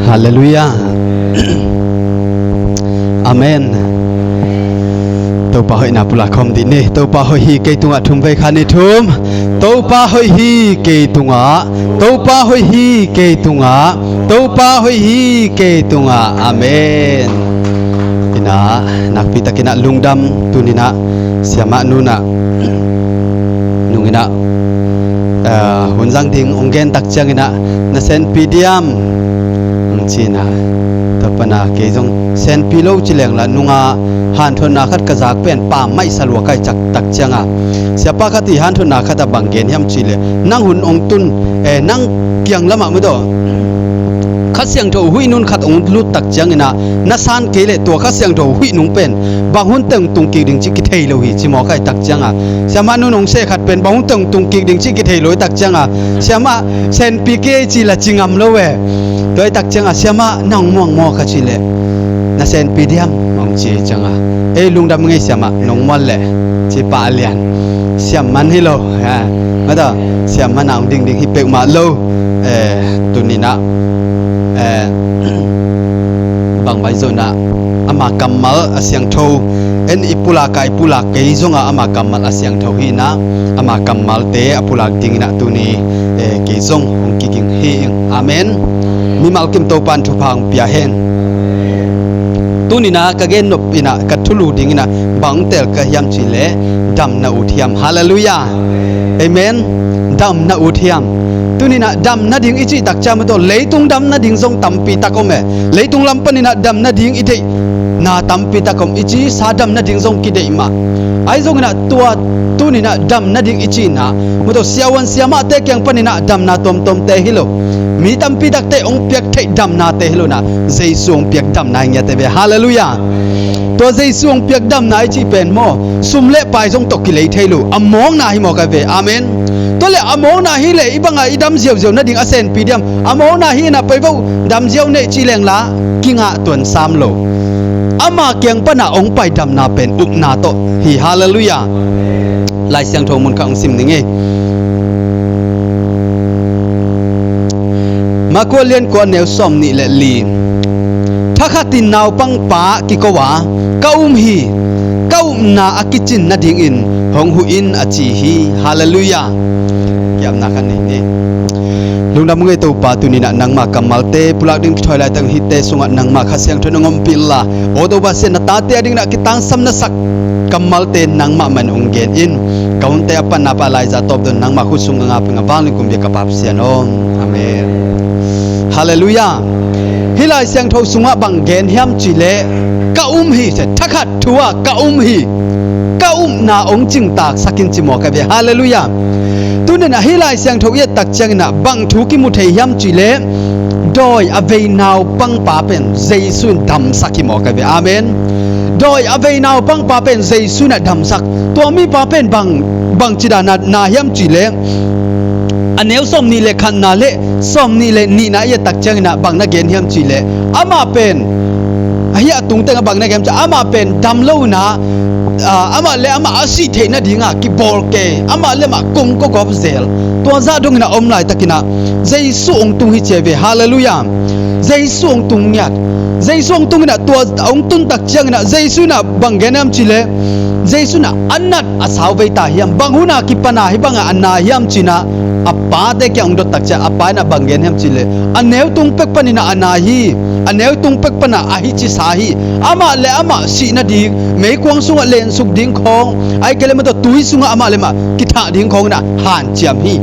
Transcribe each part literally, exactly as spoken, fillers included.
Halleluiah. Amen. Topa hoihna pulak khawm dih ni. Topa hoih hi kei tungah, thum vei kha ni. Thum. Topa hoih hi kei tungah. Topa hoih hi kei tungah. Topa hoih hi kei tungah. Amen. Inah, nakpi takinah lungdam. Tuninah siamah nunah nunginah, eh, hun zang ding hong gen tak cianginah, na senpi diam? Hong cinah, tua pana kei zong senpi lo ci lengla, nunga hanthotna khat ka zak pen pammaih sa lua kai cak tak cianga, siapa khat i hanthotna khat a bang gen hiam cihleh, nang hun hong tun, eh, nang kiang lamah madaw Kha Siangtho huih nun khat hong lut tak cianginah, na san kei leh tua Kha Siangtho huih nung pen bang hun teng tung kik ding cih kithei lo hi ci mawk ai tak cianga, siamah nun hong seh khat pen bang hun teng tung kik ding cih kithei lo ai tak cianga, siamah senpi kei ci la ci ngam lo e. Tua ai tak cianga, siamah nang muang maw ka cih leh, na senpi diam? Hong ci ai cianga, ei lungdam ngei siamah, nong mual leh ci pah a lian. Siam man hi lo ha. Mata siam man a hong dingding hi peuhmah lo. Eh, tuninah, eh, bangbai zonah ama kammal a siangtho, en i pulak a i pulak kei zongah ama kammal a siangtho hinah, ama kammalte a pulak dinginah tuni, eh, kei zong hong kiging hi ing. Amen. Mimal kim Topan thupha hong pia hen. Tuninah ka gen nop inah ka thulu dinginah bang hong tel ka hiam cihleh, damna ut hiam. Halleluiah. Amen. Damna ut hiam. Tuninah damna ding i cih tak ciang mataw, leitung damna ding zong tampi tak om e. Leitung lam paninah damna ding i deihna tampi tak om, i cisa damna ding zong kideih mah. Ahi zonginah tua tuninah damna ding i cihnah mataw, siavuan siamahte kiang paninah damna tuamtuamte hi lo. Mi tampi takte hong piak theih damnate hi lonah, Jesu hong piak damna hi ngiate ve. Halleluiah. Tua Jesu hong piak damna i cih pen maw, sum le pai zong tawh kilei thei lo, a mawkna hi mawk ai ve. Amen. Tua le a mawkna hi leh i bangah i dam ziauziau nading a senpi diam? A mawkna hi inah pai vo, dam ziau neih ci lengla kingah tuan sam lo. Ama kiang pana hong pai damna pen upna tawh hi. Halleluiah. Lai Siangtho mun khat hong sim ning ei. Marku a lian kua, neu sawm nih le li. Thakhatin naupangpa kiko a, ka um hi, ka upna a kicin nadingin hong huh in a ci hi. Halleluiah. Kiamna khat nei ni. Lungdam ngei Topa, tuninah nangma kammalte pulak ding kithawi laitang hihte sungah nangma Kha Siangtho nong ompih la, aw Topa, sia na tate a dinginah kitangsam na sak kammalte nangmah man hong gen in. Ka hunte a panna pah laizah tawp don nangmah khut sung a ngaping a vangling kumbia ka Pa Pasian aw. Amen. Halleluiah. Hih Lai Siangtho sungah bang gen hiam cihleh, ka um hi, thakhat thu a ka um hi, ka upna hong cingtak sakin ci mawk ai ve. Halleluiah. Tuninah hih Lai Siangtho i et tak cianginah bang thu kimu thei hiam cihleh, dawi a vei naupangpa pen Jesu in damsak hi mawk ai ve. Amen. Dawi a vei naupangpa pen Jesu inah damsak. Tua mipa pen bang, bang ci dana na hiam cihleh, a neu sawm nih le khatna le sawm nih le nihna i et tak cianginah bang na gen hiam cihleh, amah pen, ahi a tungteng a bang na gen hiam cihleh, amah pen dam lo inah, ah, amah le amah a sih theih nadinga kibawl kei, amah le amah kong kawgawp zel. Tua zah donginah a om laitakinah Jesu hong tung hi ci ai ve. Halleluiah. Jesu hong tung ngiat. Jesu hong tunginah tua hong tun tak cianginah Jesu inah bang gen hiam cihleh, Jesu inah a nat a sau vei ta hiam, bang huna kipana hih bangah a na hiam cinah a pate kiang hong dot tak ciah a pa inah bang gen hiam cihleh, a neu tung pek paninah a na hi, a neu tung pek panah a hi cisa hi. Amah le amah sih nading, meikuang sungah lensuk ding khawng, ahih kei leh mataw tui sungah amah le amah kithah ding khawng inah hanciam hi.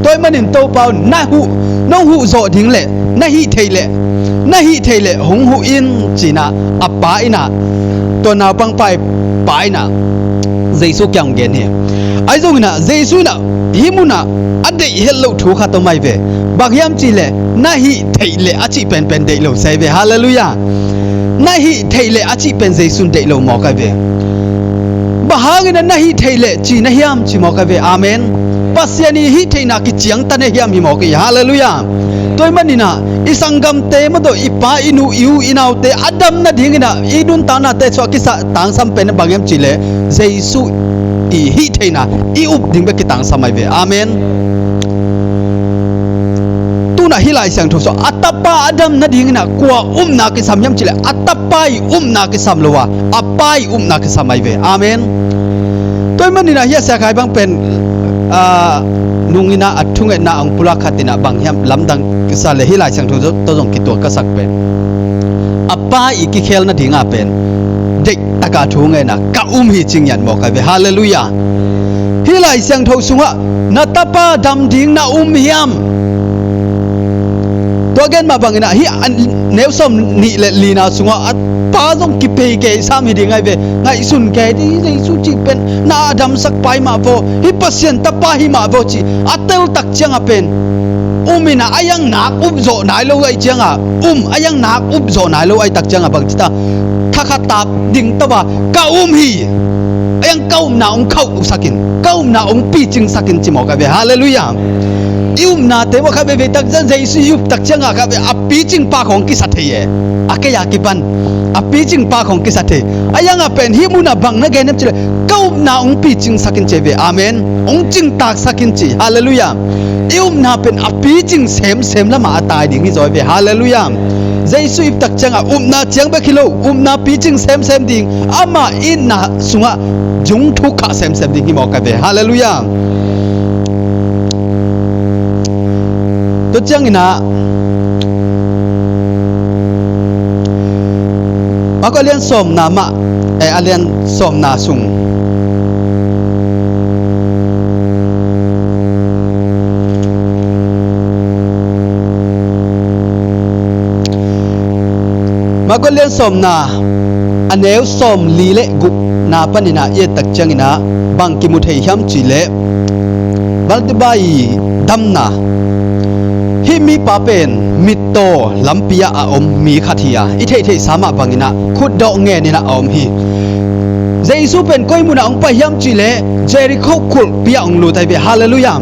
Tua ahih manin Topa aw, na huh, nong huh zawh ding leh na hih theih leh, na hih theih leh hong huh in cinah a pa inah, tua naupangpa i pa inah Jesu kiang hong gen hi. Ahi zonginah Jesu inah hih munah a deih het loh thu khat om ai ve. Bang hiam cihleh, na hih theih leh a cih penpen deih lo sa ai ve. Halleluiah. Na hih theih leh a cih pen Jesu in deih lo mawk ai ve. Bang hangin na hih theih leh ci na hiam ci mawk ai ve. Amen. Pasian i hih theihna kiciangtan e hiam hi mawk hi. Halleluiah. Tua ahih maninah i sanggamte mataw, i pa i nu i u i naute a dam nadinginah i nuntaknate sungah kisa tangsam pen bang hiam cihleh, Jesu i hih theihna i up ding bek kitangsam ai ve. Amen. Tunah hih Lai Siangtho sungah a tapa a dam nadingin ah kua upna kisam hiam cih leh a tapa ii upna kisam lo a, a pa ii upna kisam ahi ve. Amen. Tua ahih manin ah hih a siakhai bang pen, ah, nungin ah a thungetna hong pulak khat in ah bang hiam lamdang kisa leh hih Lai Siangtho tawh zong kituak ka sak pen, a pa ii kikhel nading ah pen deihtak a thu ngen a, ka um hi ci ngiat mawk ahi ve. Halleluiah. Hih Lai Siangtho sungah na tapa dam ding na um hiam? Tua gen mah bangin ah hih a neu sawmnih leh lina sungah a pa zong kipei kei sam hi ding ahi ve. Ngaihsun kei ding, Jesu cih pen na a damsak pa hi mah vaw, hih Pasian tapa hi mah vaw cih a teltak ciangah pen um in ah, a iang nak up zawh nai lo ahih ciangah, um, a iang nak up zawh nai lo ahih tak ciangah bang ci ta, thakhat tap ding tawh a, ka um hi. A iang ka upna hong khauhsak in, ka upna hong picingsak in ci mawk ahi ve. Halleluiah. I upnate uah khat veivei tak ciang Jesu i up tak ciangah khat vei a picing pa khawng kisa thei e. A kei a kipan a picing pa khawng kisa thei. A iangah pen hih munah bang na gen hiam cih leh ka upna hong picingsak in ci ahi ve. Amen. Hong cingtaksak in ci. Halleluiah. I upna pen a picing semsem lamah a tai ding hi zaw ahi ve. Halleluiah. Jesu i up tak ciangah upna ciang bek hi lo, upna picing semsem ding, ama itna sungah zung thuk khah semsem ding hi mawk ahi ve. Halleluiah. Tua ciangin ah Mark a lian sawmna mah, eh, a lian sawmna sung Mark a lian sawmna a neu sawmli leh gukna panin ah i et tak ciangin ah bang kimu thei hiam cih leh Bartimaeus damna. Hih mipa pen mittaw lampi ah a om mi khat hi a, i theihtheihsa mah bangin ah khutdawh ngen in ah a om hi. Jesu pen koi munah hong pai hiam cih leh Jericho kulhpi ah hong lut ahi ve. Halleluiah.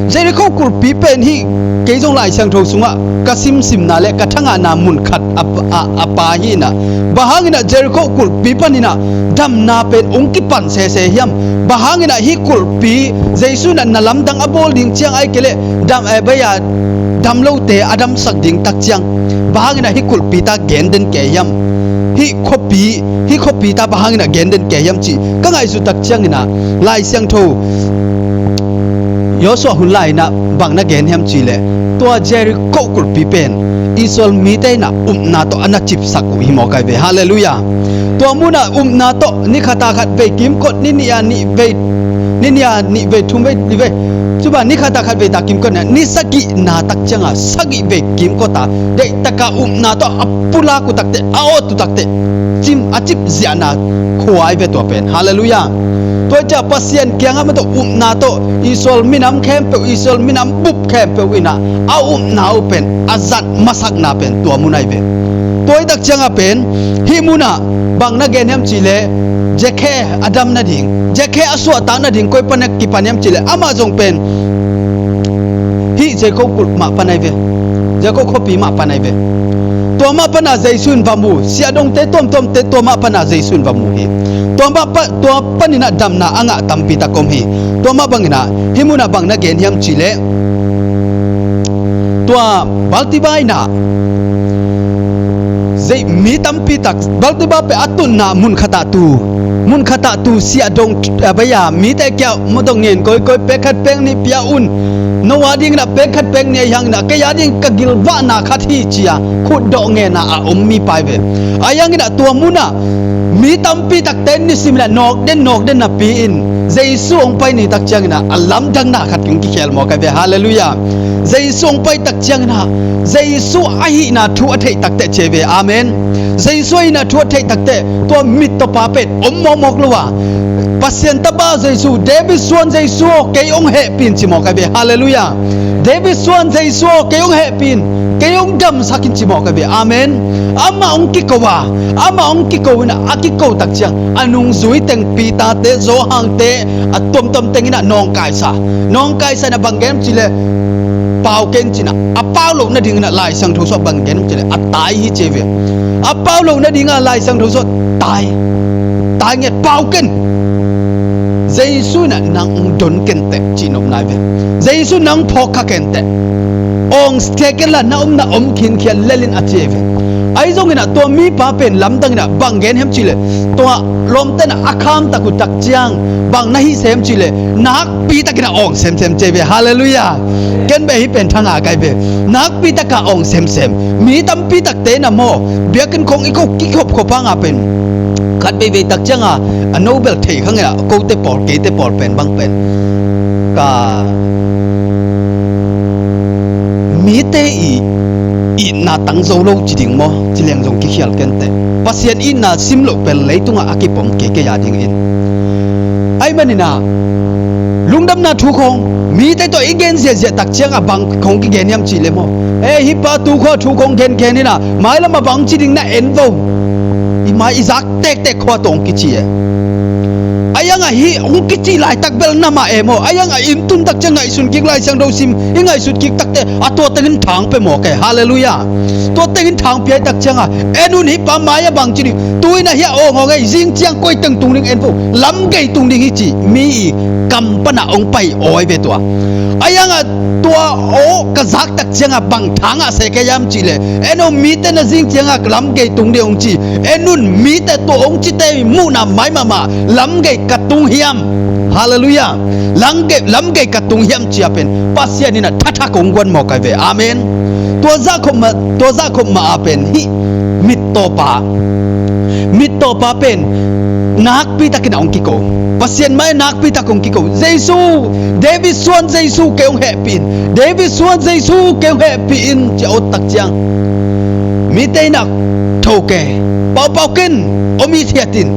Jericho kulhpi pen hih kei zong Lai Siangtho sungah ka simsimna leh ka thangahna mun khat a, a, a pa hi in ah, bang hangin ah Jericho kulhpi panin ah damna pen hong kipan sese hiam? Bang hangin ah hih kulhpi Jesu in ah na lamdang a bawl ding ciang ahih kei leh dam, eh, bai-a dam lote a damsak ding tak ciang bang hangin ah hih kulhpi ta gen den kei hiam? Hih khuapi, hih khuapi ta bang hangin ah gen den kei hiam cih ka ngaihsut tak ciangin ah Lai Siangtho Joshua hun lai-in ah bang na gen hiam cih leh tua Jericho kulhpi pen Israel mite in ah upna tawh a na cipsak uh hi mawk ahi ve. Halleluiah. Tua munah upna tawh ni khat a khat vei kimkot, ni nih a nih vei, ni nih a nih vei, thum vei, li vei, cuba ni khat a khat vei ta kimkot in ah ni sagihna tak ciangah sagih vei kimkot a, deihtak a upna tawh a pulak uh takteh, a awt uh takteh cim, a cipziahna khua ahi ve tua pen. Halleluiah. Tua hi ciah Pasian kiangah mah tawh upna tawh Israel minam khempeuh, Israel minam bup khempeuh in ah a upna uh pen a zat masakna pen tua mun ahi ve. Tua hi tak ciangah pen hih munah bang na gen hiam cih leh Zakhe a dam nading, Zakhe a suahtak nading koi pan a kipan hiam cih leh amah zong pen hih Jericho kulh mah pan ahi ve. Jericho khuapi mah pan ahi ve. Tua mah pan a Jesu in va mu, siahdongte tuamtuamte tua mah pan a Jesu in va mu hi. Tua mah pa, tua panin ah damna a ngah tampi tak om hi. Tua mah bangin ah hih munah bang na gen hiam cih leh tua Bartimaeus in ah zei mi tampi tak, Bartimaeus pen a tunna mun khat ah tu, mun khat ah tu siahdong, a bai-a mite kiangah mawtaw ngen kawikawi, pek khat pek nih pia un. No a dingin ah pek khat pek nih ahi hangin ah kei a dingin ka gilvahna khat hi ci-a khutdawh ngen a a om mipa ahi ve. Ahi hangin ah tua munah mi tampi takte nisim in ah nawk den nawk den napi-in Jesu hong pai ni tak ciangin ah a lamdangna khat hong kikhel mawk ahi ve. Halleluiah. Jesu hong pai tak ciangin ah Jesu ahihna thu a theih takteh ci ahi ve. Amen. Jesu ahihna thu a theih takteh tua mittawpa pen om mawkmawk lo a, Pasian tapa Jesu, David suan Jesu aw, kei hong hehpih in ci mawk ahi ve. Halleluiah. David suan Jesu aw, kei hong hehpih in, kei hong damsak in ci mawk ahi ve. Amen. Amah hong kiko a, amah hong kiko in ah a kiko tak ciang a nungzui teng Peter-te, Johan-te, a tuamtuam teng in ah nawngkaisa, nawngkaisa in ah bang gen cih leh pau ken ci-in ah, a pau loh nadingin ah Lai Siangtho sungah bang gen cih leh a tai hi ci ahi ve. A pau loh nadingah Lai Siangtho sungah tai, tai ngiat, pau ken. Jesu in ah nang hong don ken teh cih nopna ahi ve. Jesu in nang phawkkha ken teh. Awng seh kenla na omna om khinkhian lel in a ci ve. Ahi zongin ah tua mipa pen lamdangin ah bang gen hiam cihleh, tua lawmte in ah a khamtak uh tak ciang bang na hih sem cihleh, nakpi takin ah awng semsem ci ve. Halleluiah. Ken beh hih pen thanga kai ve. Nakpi taka awng semsem. Mi tampi takte in ah maw, biakinn khong i ko kikhop khop hanga pen khat veivei tak cianga a no bel thei khangin ah kote pawl keite pawl pen bang pen ka mite i itna tang zo lo ci ding maw, ci leng zong kikhial kenteh. Pasian itna sim loh pen leitungah a kipom keikei a dingin. Ahi maninah lungdamna thu khong mite tawh i gen ziahziah tak ciangah bang khong kigen hiam cihleh maw, e hih pa tu khua thu khong gengen inah mailamah bang ci ding na en vo. I mai i zak tektek khua tawh hong kici e. A iangah hih hong kici laitak bel namah e maw, a iangah inn tun tak ciang ngaihsun kik Lai Siangtho sim i ngaihsut kik takte a tua tengin thang pe mawk e. Halleluiah. Tua tengin thang piai tak ciangah en un hih pa mai a bang ci ding, tu inah hih a awng awng ei, zing ciang koi teng tung ding en vo, lam gei tung ding hi ci mi i kam panah hong pai awi ve tua. A iangah tua aw ka zak tak ciangah bang thangah seh kei hiam cihleh, en aw mite na zing ciangah lam gei tung ding hong ci. En un mite tua hong cite muhna mai mahmah lam gei ka tung hiam. Halleluiah. Lam gei, lam gei ka tung hiam cia pen Pasian inah thathak hong guan mawk ai ve. Amen. Tua zahkhop mah, tua zahkhop mah a pen hih mittawpa, mittawpa pen nakpi takin a hong kiko. Pasian mai nakpi tak hong kiko. Jesu, David suan Jesu kei hong hehpih in, David suan Jesu kei hong hehpih in cia awt tak ciang mite inah tho ke, paupau ken om i thiat in.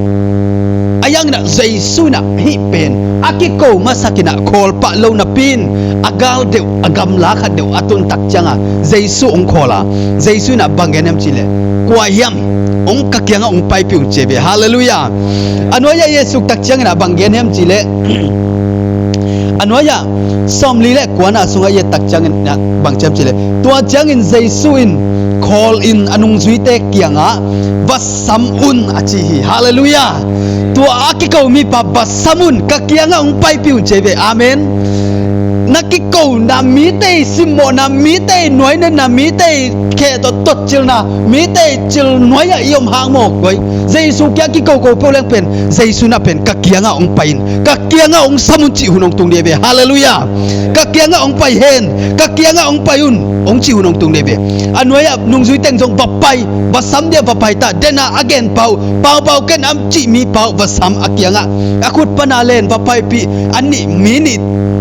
A ianginah Jesu inah hih pen a kiko masakinah khawl pah lo napi in a gal deuh a gamla khat deuh a tun tak ciangah Jesu hong khawl a, Jesu inah bang gen hiam cihleh, kua hiam hong ka kiangah hong paipih un ci ve. Halleluiah. A nuai-ah i et suk tak cianginah bang gen hiam cihleh, a nuai-ah sawmli le kuana sungah i et tak cianginah bang ci hiam cihleh, tua ciangin Jesu in khawl in a nungzuite kiangah va sam un a ci hi. Halleluiah. Tua a kiko mipa va sam un, ka kiangah hong paipih un ci ve. Amen. Na kikona mite i simmawhna, mite i nuainenna, mite i kheh tawh totcilna, mite i cil nuai-ah i om hang maw, koi Jesu kiang kikoko peuh leng pen Jesu inah pen ka kiangah hong pai in, ka kiangah hong sam un cih hun hong tung dih ve. Halleluiah. Ka kiangah hong pai hen, ka kiangah hong pai un hong cih hun hong tung dih ve. A nuai-ah nungzui teng zong va pai, va sam dia va pai ta, dena a gen pau, paupau ken am cih mi pau va sam a kiangah a khut pana len va paipih. A nih mi nih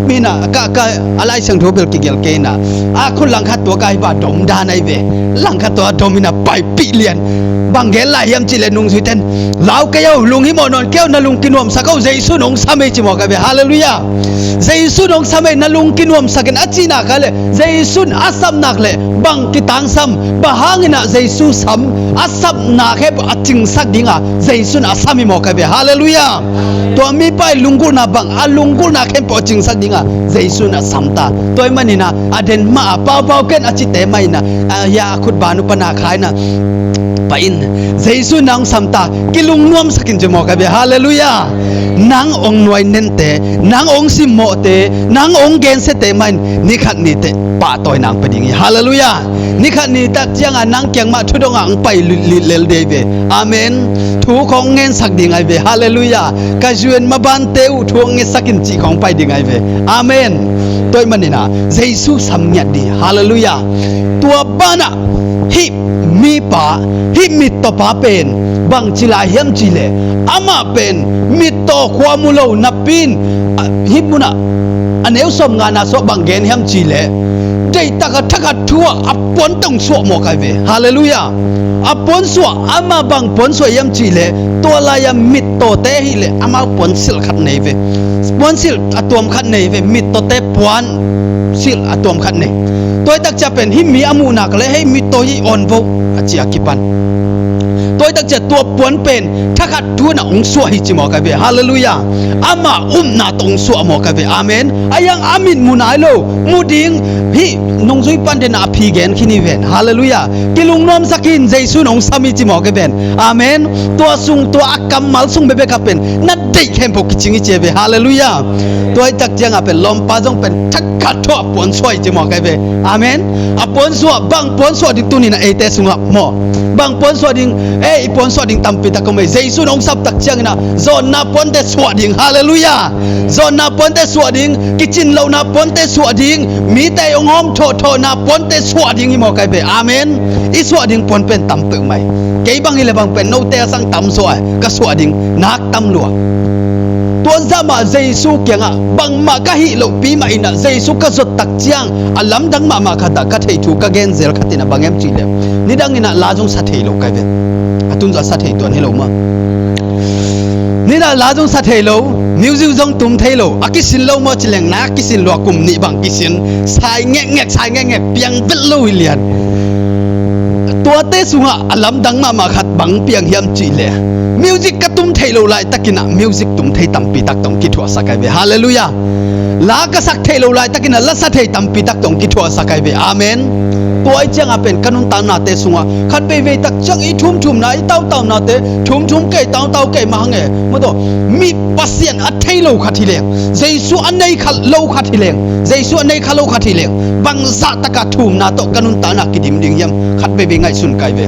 mina ka, ka a Lai Siangtho bel kigelh kei inah a khut langkhat tua ka hi ba dom dan ai ve. Langkhat tua dom inah paipih lian. Bang gen lai hiam cihleh nungzui ten, lau kei aw, lung hi mawh nawn kei aw, na lung kinuamsak aw, Jesu in hong sam ei ci mawk ai ve. Halleluiah. Jesu in hong sam ei, na lung kinuamsak in a cihna kha leh Jesu in a sam nak leh bang kitangsam, bang hanginah Jesu sam, a sam nak he a cingsak dinga Jesu in a sam hi mawk ai ve. Halleluiah. Tua mipa i lunggulhna bang a lunggulhna khempeuh a cingsak dinga Jesu in a sam ta. Tua i maninah a den mah a paupau ken a cite mah inah a hia a khut ban uh pana kha inah pai in, Jesu in a hong sam ta, kilungnuamsak in ci mawk ai ve. Halleluiah. Nang hong nuai nente, nang hong simmawhte, nang hong gensiate mah in nikhat niteh pahtawi nang pe ding hi. Halleluiah. Nikhat ni tak cianga nang kiang mah thudongah ang pai lilel dei ve. Amen. Thu khong ngensak ding ai ve. Halleluiah. Ka zuen mabante uh thu hong ngetsak in cih khong pai ding ai ve. Amen. Tua i maninah Jesu sam ngiat dih. Halleluiah. Tua banah hih mipa, hih mittawpa pen bangci lai hiam cihleh, amah pen mittaw khua mu lo napi in, a, hih munah a neu sawm ngana suah bang gen hiam cihleh, deihtak a thakhat thu ah a puan tong suah mawk ai ve. Halleluiah. A puan suah, amah bang puan suah hiam cihleh, tua lai-a mittawte hileh amau puan silh khat nei ve. Puan silh a tuam khat nei ve, mittawte puan silh a tuam khat nei. Tua i takcia pen hih mi a muhnak le hei mittaw hi awn vo a ci a kipan. Tua i Tua puan pen thakhat thu-in ah hong suah hi ci mawk ahi ve. Halleluiah. Ama upna tawh hong suah mawk ahi ve. Amen. A hiang a mit mu nai lo, mu ding, hih nungzui pan den a phi gen khin hi ven. Halleluiah. Kilungnuamsak in, Jesu in hong sam hi ci mawk ahi ven. Amen. Tua sung, tua a kammal sung bekbek ah pen na deih khempeuh kicing hi ci ahi ve. Halleluiah. Tua hi tak ciangah pen lawmpa zong pen thakhat thu-ah puan suah hi ci mawk ahi ve. Amen. A puan suah, bang puan suah ding tuni-in ah eite sungah maw? Bang puan suah ding, eh, i puan suah ding tampi tak om ei. Jesu in hong sap tak ciangin ah zawnna puante suah ding. Halleluiah. Zawnna puante suah ding, kicin lohna puante suah ding, mite hong hawm thawhthawhna puante suah ding hi mawk ahi ve. Amen. I suah ding puan pen tam peuhmah hi. Kei bang hi leh bang pen note a sang tam zaw a, ka suah ding nak tam lua. Tua zah mah Jesu kiangah bangmah ka hih lohpi mah in ah Jesu ka zot tak ciang a lamdang mahmah khat ah ka theih thu ka gen zel khat in ah bang hiam cih leh, nidang in ah la zong sa thei lo ka hi ve. A tun zah sa thei tuan hi lo maw? Nidang la zong sa thei lo, music zong tum thei lo, a kisin lo maw ci leng na kisin lua, kum nih bang kisin, sai ngekngek, sai ngekngek, piang vet lo hi lian. Tuate sungah a lamdang mahmah khat bang piang hiam cih leh, music ka tum theih loh laitakin ah music tum thei tampi tak tawh hong kithuahsak ahi ve. Halleluiah. La ka sak theih loh laitakin ah la sa thei tampi tak tawh hong kithuahsak ahi ve. Amen. Tua ahih ciangah pen ka nuntaknate sungah khat veivei tak ciang i thumthumna, i tautaunate, thumthum kei, tautau kei mah hang e. Maw taw, mi Pasian a thei lo khat hi leng, Jesu a nei kha lo khat hi leng, Jesu a nei kha lo khat hi leng, bang zahtak a thumna tawh ka nuntakna kidim ding hiam? Khat veivei ngaihsun ka hi ve.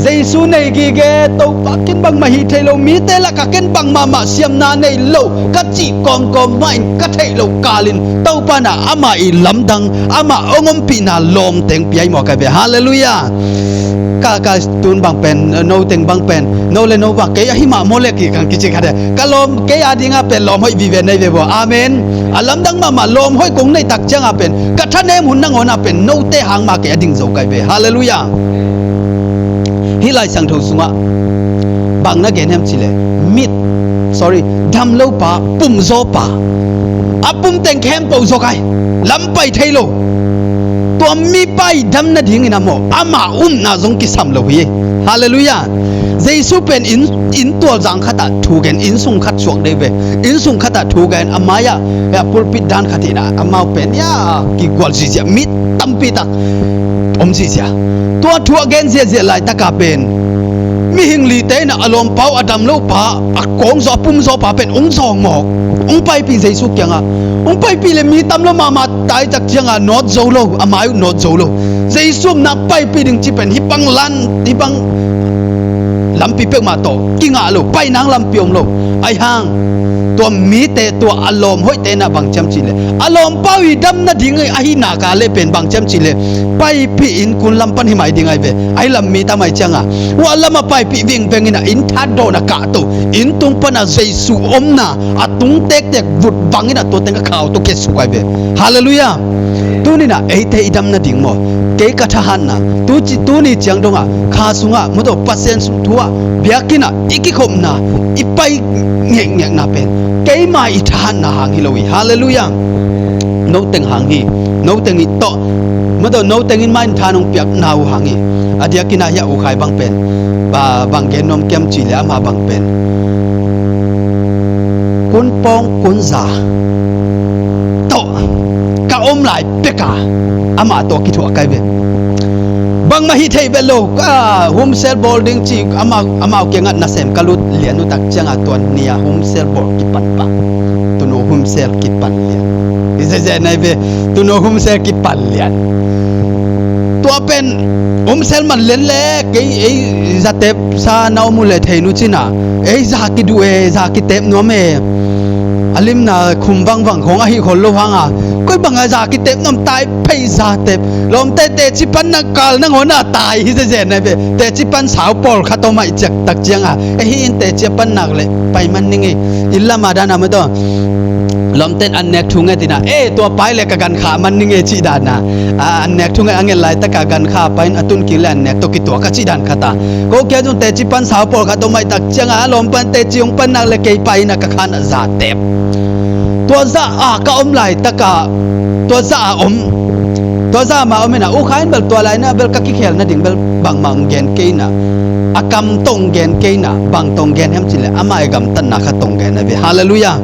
Jesu nei gige, Topa ken bangmah hih thei lo, mite lakah ken bangmah mah siamna nei lo ka cih kawmkawm mah in ka theih loh kalin Topa in ah ama i lamdang, ama hong ompihna lawmteng pia hi mawk ahi ve. Halleluiah. Ka, ka tun bang pen, no teng bang pen, no le no bang, kei ahi mah maw le kei kan kici khat e. Ka lawm, kei a dingah pen lawm hoih vive nei ve bua. Amen. A lamdang mahmah lawm hoih kong neih tak ciangah pen ka thanem hun nangawn ah pen note hang mah kei a ding zo ka hi ve. Halleluiah. Hih Lai Siangtho sungah bang na gen hiam cih leh, mit, sorry, dam lo pa, pum zaw pa, a pum teng khempeuh zaw kai, lam pai thei lo. Tua mipa i dam nadingin ah maw, ama upna zong kisam lo hi. Halleluiah. Jesu pen inn, inn tualzang khatah thu gen, inn sung khat suak dei ve. Inn sung khatah thu gen, a mai-ah, eh, pulpit dan khat in ah, amau pen, ya, kigual ziahziah, mi tampi tak om ziahziah. Tua thu a gen ziahziah laitakah pen mihing lite in ah a lawmpa uh, a dam lo pa, a kawng zaw, a pum zaw pa pen hong zawng mawk, hong paipih Jesu kiangah. Hong paipih leh mi tam lo mahmah, tai tak ciangah nawt zo lo, a mai uh nawt zo lo. Jesu omna paipih ding cih pen hih bang lan, hih bang lampi peuhmah tawh kingah lo, pai nang lampi om lo. Ahi hang tua mite, tua a lawm hoihte in ah bang ci hiam cih leh, a lawmpa uh i dam nading ahi nak leh pen bang ci hiam cih leh, paipih inn kun lam pan hi mai ding ahi ve. Ahi lam mi tam ahih ciangah, hua lamah paipih vingveng in ah inn thahat dawn a kahto, inn tung panah Jesu omna a tung tektek vut bangin ah tua teng a khau tawh ketsuk ahi ve. Halleluiah. Tuni-in ah eite i dam nading maw, kei ka thahatna, tu ci, tuni ciang dongah kha sungah, maw taw, Pasian thu-ah, biakinn-ah i kikhopna, i pai ngekngekna pen keima i thahatna hang hi lo hi. Halleluiah. No teng hang hi. No teng i tawh, maw taw, no teng in mah in tha nong piakna uh hang hi. A diakin ah hih a U Khai bang pen, ba, bang gen nuam ka hiam cih leh, amah bang pen kun pawng kun za tawh ka om lai peka amah tawh kithuah ka hi ve. Bangmah hih thei beh lo, ka humsel bawl ding ci, amah, amau kiangah nasem ka lut lian uh tak ciangah tua ni-a humsel bawl kipan pah. Tunu humsel kipan lian. Hi zeze nai ve, tunu humsel kipan lian. Tua pen humsel man lian le, kei ei zatep sa na om uh leh thei nu cin a, ei za kiduh e, za kitep nuam e. A limna khum vangvang khawng ahi khol lo hang a, koi bang a za kitep nuam, tai phei za tep. Lawmte teci pan na kal nangawn a tai hi zezen a ve. Teci pan sau pawlkhat om aih ciak tak ciang a, e, hih in teci a pan nak leh pai man ning e. Inn lam a dan a maw taw, lawmten an nek thu nget in a, e, tua pai leh ka gan khah man ning e cih dan a, a, an nek thu nget a, nget laitak a gan khah pai in, a tun kik leh an nek tawh kituak a cih dan khat a. Ko kia zong teci pan sau pawlkhat om aih tak ciang a, a lawm pan teci hong pan nak leh kei pai in a, ka khan a za tep. Tua zah a ka om laitak a, tua zah a om Tua zah mah om inah, U Khai in bel tua lai inah bel ka kikhel nading bel bangmah hong gen kei inah, a kam tawh hong gen kei inah, bang tawh hong gen hiam cih leh amah i gamtatna khat tawh hong gen a ve. Halleluiah.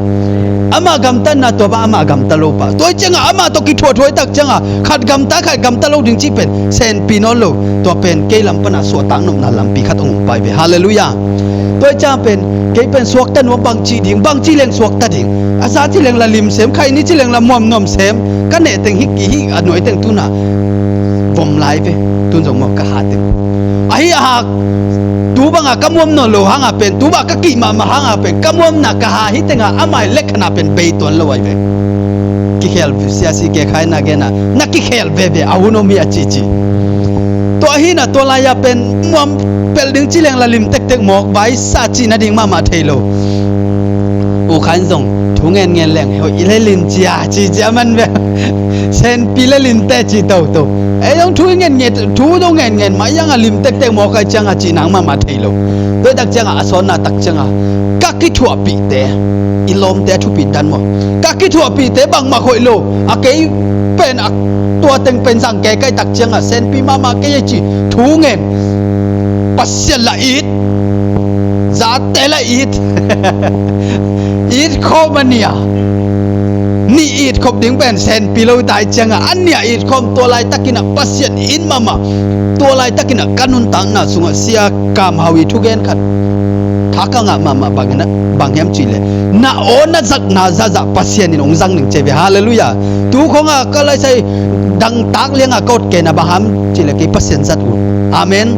Amah gamtatna tua bang amah gamta lo pah. Tua hi ciangah amah tawh kithuahthuai tak ciangah khat gamta khat gamta lo ding cih pen senpi nawn lo. Tua pen kei lam panah suahtak nopna lampi khat hong om pah hi ve. Halleluiah. Tua hi ciangah pen kei pen suakta nuam, bang cih ding, bang cih leng suakta ding. A za cih leng la lim sem, khaini cih leng la muam nuam sem. Ka neh teng hih, hih a nuai teng tu inah vom lai ve. Tun zong maw ka ha teng. Ahi a hak tu bangah ka muam nawn lo hangah pen, tu bangah ka kih mahmah hangah pen, ka muamna ka ha hi tengah amah i lekkhana pen bei tuan lo ahi ve. Kikhel siasi ke khai na genah na kikhel veve a hun om hi a cici. Tua ahi inah tua lai-ah pen muam pelh ding cih leng la lim tektek mawk, vai sa cih nading mahmah thei lo. U Khai in zong thu ngenngen leng hoih i le lim cia, cicia man ve. Senpi le limte ci toto. Ei zong thu i ngenngen, thu zong ngenngen mah, i angah lim tektek mawk ahi ciangah cih nang mahmah thei lo. Tua hi tak ciangah a sawnna tak ciangah ka kithuahpihte, i lawmte a thupih dan maw, ka kithuahpihte bangmah hoih lo. A kei pen a tua teng pen zang kei ka hih tak ciangah senpi mahmah kei ei ci thu ngen. Pasian la it, zate la it. It khawm a nih a, nih it khop ding pen senpi lo ta hi ciangah a nih a it khawm. Tua laitakinah Pasian it mahmah. Tua laitakinah ka nuntakna sungah Sia Kam Hau i thugen khat tha ka ngah mahmah bang hiam cih leh, na aw na zatna zahzah Pasian in hong zang ning ci hi ve. Halleluiah. Tu khawngah ka laisai dangtak liangah ka awt kei na bang hiam cih leh kei Pasian zat ut. Amen.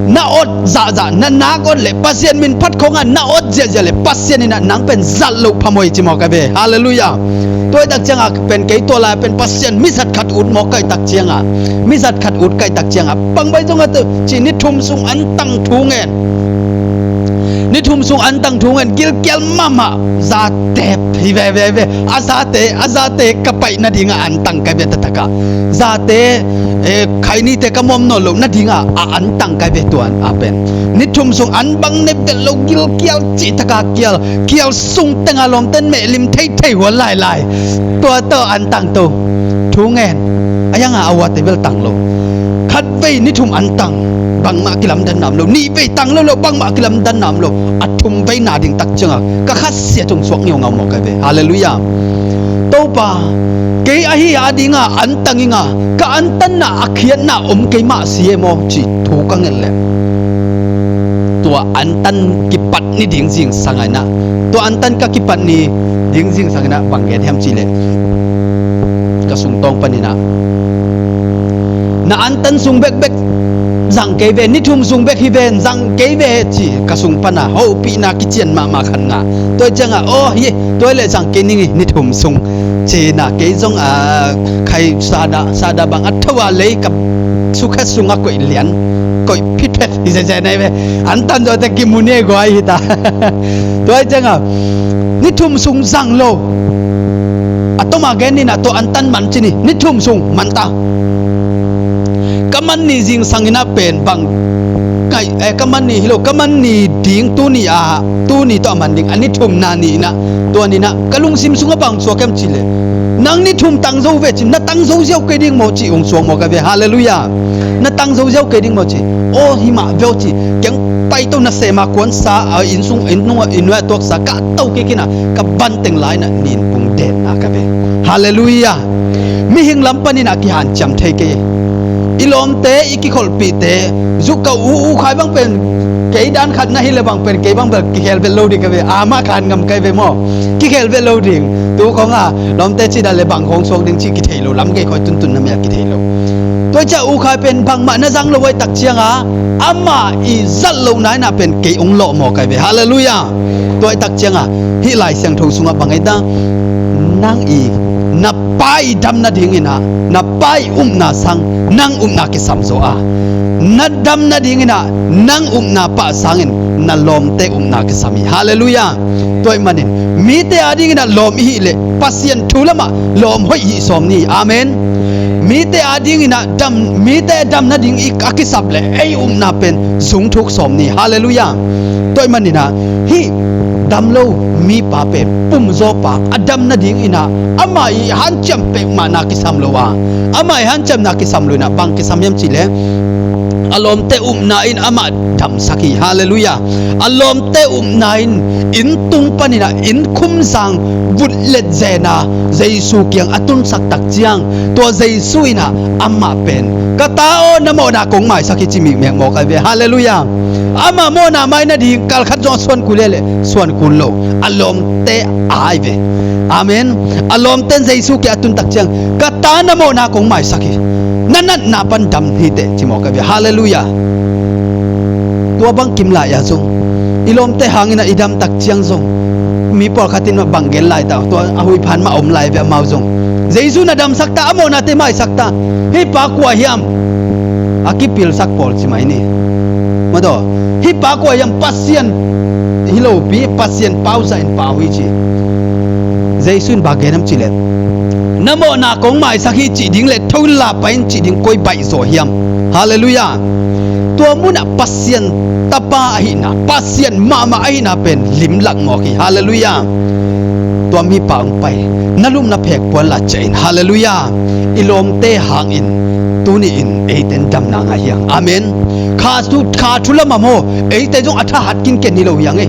Na awt zahzah, na nak awt leh Pasian min phat khawngah na awt ziahziah leh Pasian inah nang pen zat loh phamawh hi ci mawk ahi ve. Halleluiah. Tua hi tak ciangah pen kei tua lai pen Pasian mizat khat ut mawk ka hih tak ciangah, mizat khat ut ka hih tak ciangah bangbai zongah cih ni thum sung antang thu ngen. Ni thum sung antang thu ngen, gilkial mahmah, zate hi veve ve. A zate, a zate ka paih nadingah antang ka hi ve taktakah. Zate, eh, khainite ka muam nawn loh nadingah a antang ka hi ve tua a pen. Ni thum sung an bang ne vet lo, gilkial cihtakah kial, kial sung tengah lawmten mehlim theithei huan lailai. Tua tawh antang to. Thu ngen. A yangah a uate bel tang lo. Khatvei ni thum antang, bangmah kilamdanna om lo. Nihvei tang lo lo, bangmah kilamdanna om lo. A thumveina ding tak ciangah ka khasia tung suak ngeungau mawk ahi ve. Halleluiah. Topa, kei ahi a dinga antang inga, ka antanna a khiatna om kei mah si e maw cih thu ka nget leh, tua antan kipat ni ding zingsang a inah, tua antan ka kipat ni ding zingsang inah bang gen hiam cih leh, ka sungtawng paninah na antan sung bekbek zang kei ve, ni thum sung bek hi ven zang kei ve ci ka sung pana hopihna kician mahmah khat ngah. Tua hi ciangah aw hi, tua hi leh zang kei ning hi, ni thum sung. Cina kei zong a khai sada, sada bang a tho a lei ka sukhat sungah koih lian, koih phitphet hi zeze nei ve. Antan zawte kimu ni e guai hita. Tua hi ciangah ni thum sung zang lo. A toma gen nina tua antan man cini, ni thum sung manta. Ka man ni zingsang inah pen bang, eh, ka man ni hi lo, ka man ni ding tuni a, tuni tawh a man ding a ni thumna ni inah, tua ninah ka lungsim sungah bang suak hiam cih leh, nang ni thum tang zo ve ci, na tang zo ziau kei ding maw ci hong suak mawk ahi ve. Halleluiah. Na tang zo ziau kei ding maw ci. Aw hi mah veu ci. Keng paito na sema kuansa a, inn sung, inn nungah, inn nuai a tuaksa ka to kik inah ka banteng lai inah nin pung denna ka ve. Halleluiah. Mihing lam paninah kihanciam thei kei. I lawmte, i kikholhpihte, zuk ka u, U Khai bang pen kei dan khat na hi le bang pen kei bang bel kikhel vet lo ding ka ve. Amah khan ngam kai ve maw? Kikhel vet lo ding. Tu khawngah lawmte cih dan le bang khawng suak ding cih kithei lo, lam gei khawi tuntun na mia kithei lo. Tua hi ciah U Khai pen bangmah na zang lo ahi tak ciangah amah i zat lohna inah pen kei hong lawh mawk ahi ve. Halleluiah. Tua hi tak ciangah hih Lai Siangtho sungah bang ahi ta, nang i na pa i dam nadinginah, na pa i upna sang nang upna kisam zaw a, na dam nadinginah nang upna pah sangin na lawmte upna kisam hi. Halleluiah. Tua ahih manin mite adinginah lawm i hih leh Pasian thu lamah lawm hoih hih sawm ni. Amen. Mite adinginah dam, mite dam nading i a kisap leh ei upna pen zung thuk sawm ni. Halleluiah. Tua ahih maninah hih dam lo mipa pen pumzawpa a dam nading in ah amah i hanciam peuhmah na kisam lo a, amah i hanciamna kisam lo in ah bang kisam hiam cih leh a lawmte upna in amah damsak hi. Halleluiah. A lawmte upna in inn tung panin ah inn khumzang vutlet zen a Jesu kiang a tunsak tak ciang tua Jesu in ah amah pen, "Ka ta aw, na mawhna kong maisak hi," ci mihmeh mawk ai ve. Halleluiah. Amah mawhna mai nading kalkhat zong a suan kul leh suan kul lo, a lawmte a ai ve. Amen. A lawmte in Jesu kiang a tun tak ciang, "Ka ta, na mawhna kong maisak hi, na natna pan dam hi teh," ci mawk ai ve. Halleluiah. Tua bang kim lai ah zong i lawmte hangin ah i dam tak ciang zong mi pawlkhat in mah bang gen lai ta, tua a huiphan mah om lai ve amau zong. Jesu na damsak ta, a mawhnate maisak ta. Hih pa kua hiam? A kipilsak pawl ci mai ni. Mataw, hih pa kua hiam? Pasian hi lopi, Pasian pauzah in pau hi ci. Jesu in bang gen hiam cih leh, "Na mawhna kong maisak hi," cih ding leh, "Tho in la pai in," cih ding koi baih zaw hiam? Halleluiah. Tua munah Pasian Tapa ahihna, Pasian mahmah ahihna pen limlak mawk hi. Halleluiah. Tua mipa hong pai, na lum na phek puan la ciah in. Halleluiah. I lawmte hangin tuni-in eite in damna ngah hi hang. Amen. Kha thu, kha thu lamah maw, eite zong a thahat kinken hi lo hi hang e.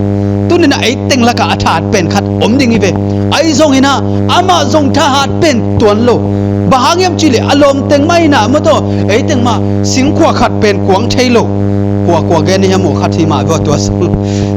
Tuni-in ah ei teng lakah a thahat pen khat om ding hi ve. Ahi zongin ah amah zong thahat pen tuan lo. Bang hang hiam cih leh a lawm teng mah in ah, mataw, ei teng mah singkhua khat pen kuang thei lo. Kua, kua gen hiam aw, khat hi mah ve aw tua sung.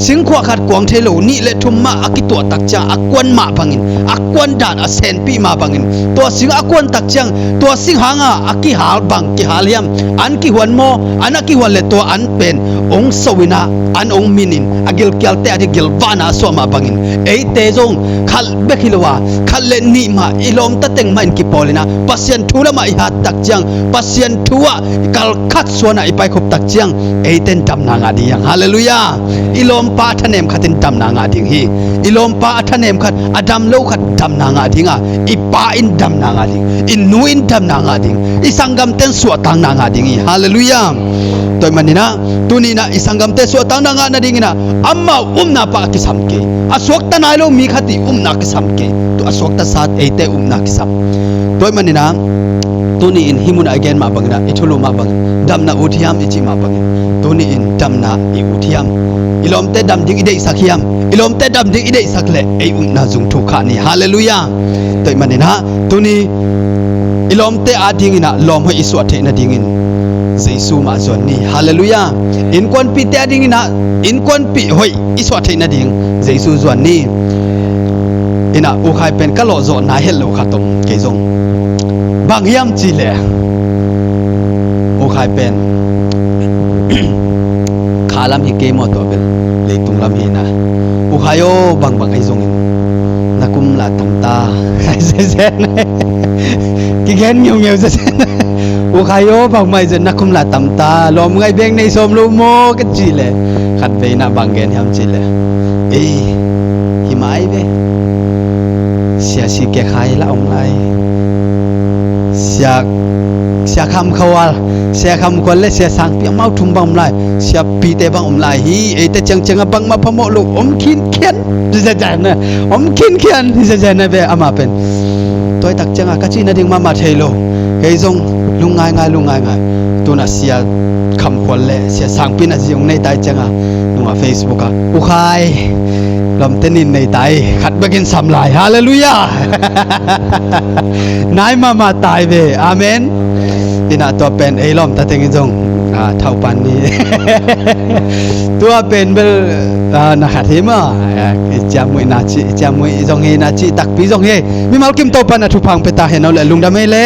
Singkhua khat kuang thei lo, nih le thum mah a kituah tak ciang a kuan mah bangin, a kuan dan a senpih mah bangin, tua sing a kuan tak ciang tua sing hanga a kihal bang kihal hiam? An kihuan maw? An a kihuan leh tua an pen hong so in ah, an hong min in, a gilkialte a ding gilvahna a suah mah bangin, eite zong khat bek hi lo a, khat le nih mah i lawmta teng mah in kipawl in ah, Pasian thu lamah i hat tak ciang, Pasian thu ah kalkhat suan ah i paikhop tak ciang, eite in damna ngah ding hi hang. Halleluiah. I lawmpa a thanem khat in damna ngah ding hi. I lawmpa a thanem khat, a dam lo khat damna ngah ding a, i Pa in damna ngah ding, i Nu in damna ngah ding, i sanggamte in suahtakna ngah ding hi. Halleluiah. Tua ahih manin ah tuni-in ah i sanggamte suahtakna ngah nadingin ah amau upna pan a kisam kei. A suakta nai lo mi khat i upna kisam kei. Tua a suakta sat eite upna kisam. Tua ahih manin ah tuni-in hih munah i gen mah bangin ah, i thulu mah bangin, damna ut hiam i cih mah bangin, tuni-in damna i ut hiam? I lawmte dam ding i deihsak hiam? I lawmte dam ding i deihsak leh ei upna zong thuk kha ni. Halleluiah. Tua ahih manin ah tuni i lawmte adingin ah lawm hoih i suah theih nadingin Jesu mah zuan ni. Halleluiah. Innkuanpihte adingin ah innkuanpih hoih i suah theih nading Jesu zuan ni. In ah U Khai pen ka lawhzawh nai het lo khat om, kei zong. Bang hiam cih leh U Khai pen kha lam hi kei maw, tua bel leitung lam hi na. U Khai aw, bangbang ahi zongin na kum la tam ta. Kigen ngeungeu zezen. U Khai aw, bangmah hi zong na kum la tam ta, lawm ngai bek nei sawm lo maw, ka cih leh, khatvei in ah bang gen hiam cih leh, ei, hi mah ai ve. Sia Si Khe Khai lah om lai. Sia, Sia Kham Khual, Sia Kham Khual le Sia Sang Pi amau thum bang om lai. Siapite bang om lai hi. Eite ciangciang ah bangmah phamawh lo om khinkhian. Hi zezen a, om khinkhian hi zezen a ve amah pen. Tua hi tak ciang ah ka cih nading mahmah thei lo. Kei zong lung ngaingai, lung ngaingai. Tu-in ah Sia Kham Khual le Sia Sang Pi in ah zi hong nei ta hi ciang ah, nung ah Facebook ah, U Khai, lawmte nih nei ta hi, khat bekin sam lai. Halleluiah. Nai mahmah ta hi ve. Amen. In ah tua pen ei lawmta teng in zong, ah, thau pan ni. Tua pen bel, ah, na khat hi maw. Ah, i ciamnuihna cih, i ciamnuih zong hi, na cih takpi zong hi. Mimal kim Topa'n a thupha hong pia ta hen aw leh, lungdam ei le.